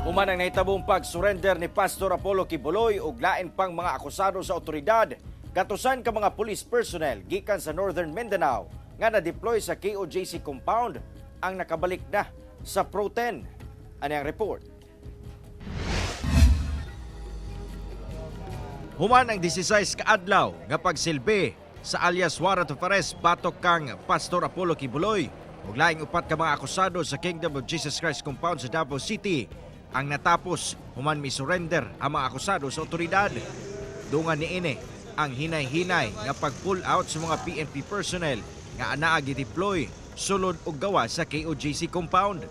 Human ang nahitabong pag-surrender ni Pastor Apollo Quiboloy ug lain pang mga akusado sa otoridad, gatusan ka mga police personnel gikan sa Northern Mindanao nga na-deploy sa KOJC compound ang nakabalik na sa Pro 10. Ani ang report. Human ang 16 kaadlaw nga pagsilbi sa alias warrant of arrest batok kang Pastor Apollo Quiboloy ug laing upat ka mga akusado sa Kingdom of Jesus Christ compound sa Davao City ang natapos human mi-surrender ang mga akusado sa otoridad. Dungan niini ang hinay-hinay nga pag-pull out sa mga PNP personnel nga anaa gi-deploy sulod og gawas sa KOJC compound.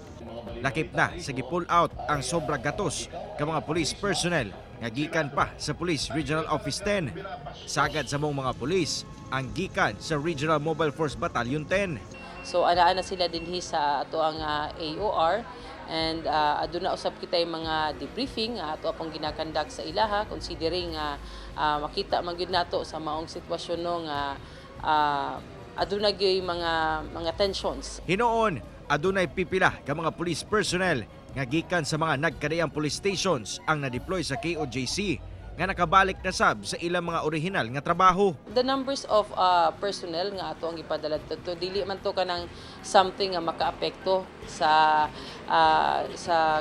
Lakip na sa gi-pull out ang sobra gatos ka mga police personnel nga gikan pa sa Police Regional Office 10. Sagad sa maong mga pulis ang gikan sa Regional Mobile Force Battalion 10. So anaa na sila dinhi sa ato ang AOR and aduna usab kitay mga debriefing nga ato pong gina-conduct sa ilaha, considering nga makita man gyud nato sa maong sitwasyon, no, nga aduna gyud mga tensions. Hinuon, adunay pipila ka mga police personnel nga gikan sa mga nagkadaiyang police stations ang na-deploy sa KOJC nga nakabalik na sab sa ilang mga orihinal nga trabaho. The numbers of personnel nga ato ang ipadala didto, dili man to kanang something nga makaapekto sa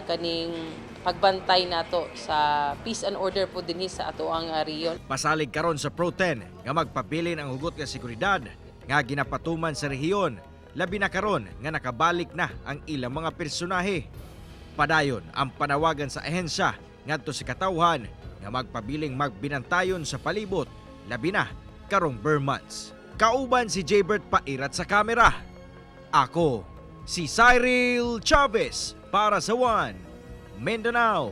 kaning pagbantay nato sa peace and order po dinhi sa ato ang region. Pasalig karon sa Pro 10 nga magpabilin ang hugot nga seguridad nga ginapatuman sa rehiyon, labi na karon nga nakabalik na ang ilang mga personahe. Padayon ang panawagan sa ahensya ngadto sa katawhan nga magpabiling magbinantayon sa palibot, labi na karong ber months. Kauban si Jaybert Pairat sa kamera. Ako si Cyril Chavez para sa One Mindanao.